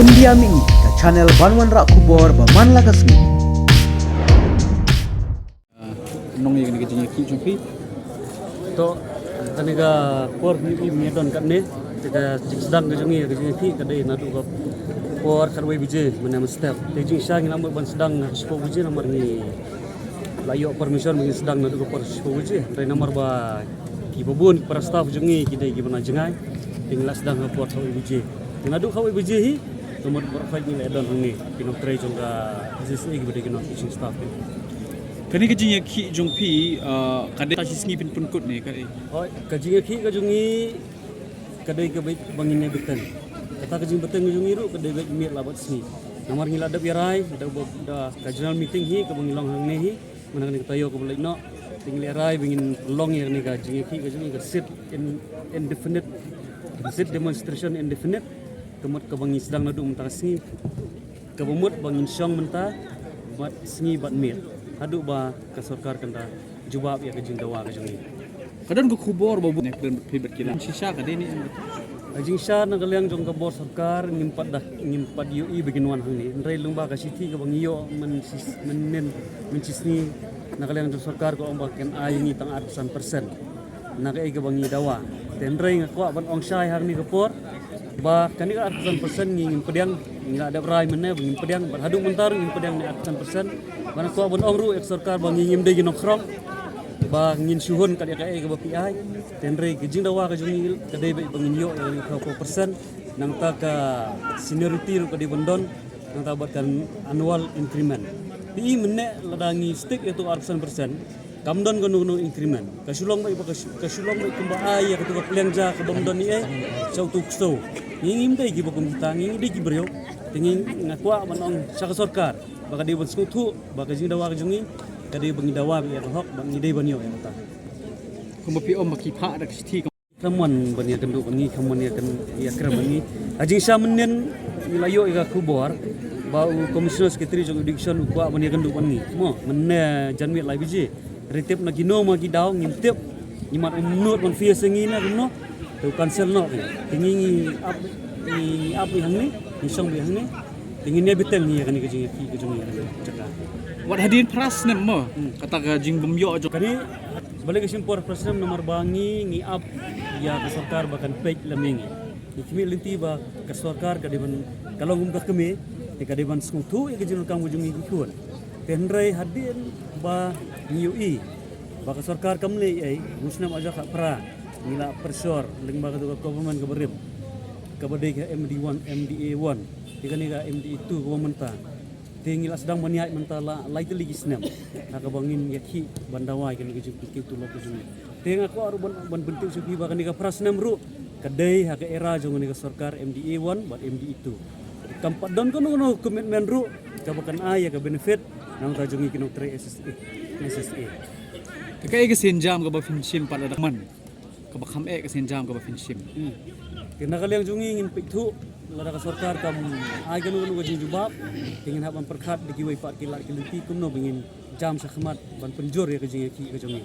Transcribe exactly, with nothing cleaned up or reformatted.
India Mini, ka channel ban wanrah khubor ba man la ka sngi. Nong ïa kane ka jingïakhih jong phi. To, kane ka por ngi im ngi don katne, te ka jingsdang ka jong ngi ka jingïakhih ka dei naduh ka por khatwei baje mynne mynstep. Te jingshisha ngi la mut ban sdang ha ka shiphew baje namar ngi la ïoh permission ba ngin sdang naduh ka por shiphew baje. Hynrei namar ba kiba bun ki para staff jong ngi ki dei kiba na jngai, te ngi la sdang ha ka por khatwei baje. Te naduh khatwei baje hi, ka mut baroh khoit ngi la don hangne ki nongtrei jong ka S S A kiba dei ki non-teaching staff. Kane ka jingïakhih jong phi, uh, ka dei sa shi sngi phin pynkut ne ka dei? Hooid, ka jingïakhih ka jong ngi ka dei ka beit ba ngin ïa bteng. Kata ka jingbteng ka jong ngi ruh ka dei beit miet la bad sngi. Namar ngi la dep ïa rai da, da ka general meeting hi kaba ngi long hangne hi, mynta kane ka taïew kaba leit noh, te ngi la rai ba ngin long ïa kane ka jingïakhih ka jong ngi ka sit in, indefinite, ka sit demonstration indefinite, ka mut kaba ngi sdang naduh mynta ka sngi, kaba mut ba ngin shong mynta bad sngi bad miet haduh ba ka sorkar kan da jubab ïa ka jingdawa ka jong ngi. Ka don ka khubor ba bun ne ka don bad phi bad ki la shisha ka dei ne em? Ka jingshisha na ka liang jong ka bor sorkar ngim pat da, ngim pat ïohi ba kin wan hangne. Hynrei lyngba ka shithi kaba ngi ïoh myn shi, myn, myn, mynshisngi na ka liang jong sorkar ka ong ba kan ai ngi tang arphew san percent na kaei kaba ngi dawa. Te hynrei nga kwah ban ong shai hangne ka por ba kane ka arphew san percent ngi ngim pdiang, ngi la dep rai mynne ba ngim pdiang, bad haduh mynta ruh ngim pdiang ne arphew san percent. Bad nga kwah ban ong ruh ïa ka sorkar ba ngi ngim dei ki nongkhrong ba ngin shu hun kat ïa kaei kaba phi ai. Te hynrei ka jingdawa ka jong ngi ka dei ba ngin ïoh ïa ka arphew percent, nangta ka seniority ruh ka dei ban don, nangta bad ka annual increment. Phi i mynne lada ngi stick ïa uto arphew san percent, kam don kano kano increment. Ka shu long beit ba ka shu, ka shu long beit kumba ai ïa kato ka pliang ja kaba ym don ei ei sha uto u ksew. Ngi ngim dei kiba kum kita, ngi ngi dei ki briew. Te ngi, nga kwah ban ong sha ka sorkar ba ka dei ban sngewthuh ba ka jingdawa ka jong ngi ka dei ba ngi dawa beit ïa ka hok, ba ngi dei ban ïoh ïa kata. Kumba phi ong ba ki phah da ka shithi. Khlem wan ban ïakynduh bad ngi, khlem wan ïakyn-, ïakren bad ngi. Ha jingshisha mynnin ngi la ïoh ïa ka khubor ba u Commissioner Secretary jong Education u kwah ban ïakynduh bad ngi. Mo, mynne janmiet lai baje. Hynrei tip na kino ma ki daw ngim tip. Ngi mat um nud ban face ïa ngi na kumno. Te u cancel noh. Te ngi ngi ap, ngi ap ïa hangne, ngi shong ïa hangne. Te ngin ïa bteng ïa kane ka jingïakhih ka jong ngi ha kane ka jaka. Wat hadien phra snem mo. Hmm. Kata ka jingbym ïoh jong kane. Balei ka shim por phra snem? Namar ba ngi ngi ap ïa ka sorkar ba kan peit lem ïa ngi. Ngi khmih lynti ba ka sorkar ka dei ban, ka long kum ka kmie, te ka dei ban sngewthuh ïa ka jingdonkam ka jong ngi ki khun. Te hynrei hadien ba ngi ïohi ba ka sorkar kam leh ei ei, u snem ar hajar khatphra ngi la pressure lyngba kato ka government kaba rim, kaba dei ka M D one, M D A one, te kane ka M D A two kaba mynta. Te ngi la sdang ban ïaid mynta la lai tylli ki snem ha kaba ngin ïakhih ban dawa ïa kane ka jingpynkiew tulop ka jong ngi. Te nga kwah ruh ban, ban pyntip sha phi ba kane ka phra snem ruh ka dei ha ka era jong kane ka sorkar M D A one bad M D A two. Kam pat don kano kano commitment ruh kaba kan ai ïa ka benefit na ka bynta jong ngi ki nongtrei S S A, S S A. Te kaei ka sienjam kaba phin shim pat lada man kaba kham eh ka sienjam kaba phin shim? Hmm. Te na ka liang jong ngi ngin peit thuh lada ka sorkar kam ai kano kano ka jingjubab, te ngin hap ban pyrkhat da kiwei pat ki lad ki lynti kumno ba ngin jam shakhmat ban pynjur ïa ka jingïakhih ka jong ngi.